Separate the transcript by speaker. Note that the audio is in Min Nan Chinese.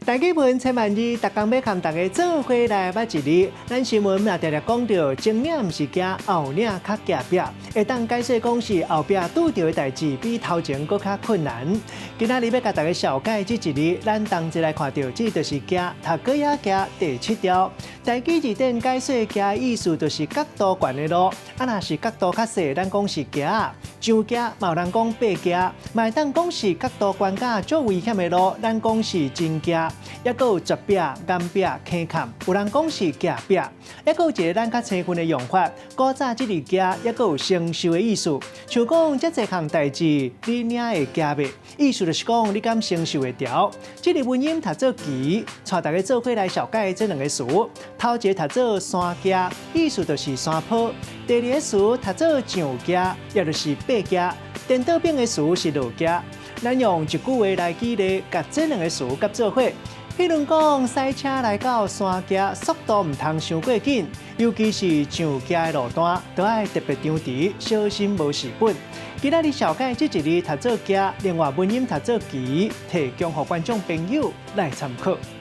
Speaker 1: 台語文千萬字，逐工欲共大家做伙來捌一字。咱新聞也定定講著，前領毋是驚，後領較驚壁。會當解說講是後壁拄著的代誌比頭前閣較困難。今仔日欲共大家紹介這一字，咱同齊來看著，這就是驚，讀過也驚第七條。台語字典解說驚意思就是角度懸的路，啊若是角度較細，咱講是屐；上屐嘛有人講爬屐，嘛會當講是角度懸甲足危險的路，咱講是真屐。抑閣有絕壁、岩壁、坑坎，有人講是屐壁。抑閣有一个咱較青分的用法，古早這字驚，抑閣有承受的意思。像講這濟項代誌，你領會驚袂？意思就是講你敢承受會著？這个文音讀做奇，帶大家做伙來紹介這兩个詞。頭一个讀做山屐，意思就是山坡；第二个詞讀做上屐，也就是爬屐。顛倒反的詞是落屐。咱用一句話來舉例，共這兩个詞佮做伙。譬如講，駛車來到山屐，速度毋通傷過緊，尤其是上屐的路段，都愛特別張弛，小心無蝕本。今仔日紹介這一字讀做驚，另外文音讀做奇，提供予觀眾朋友來參考。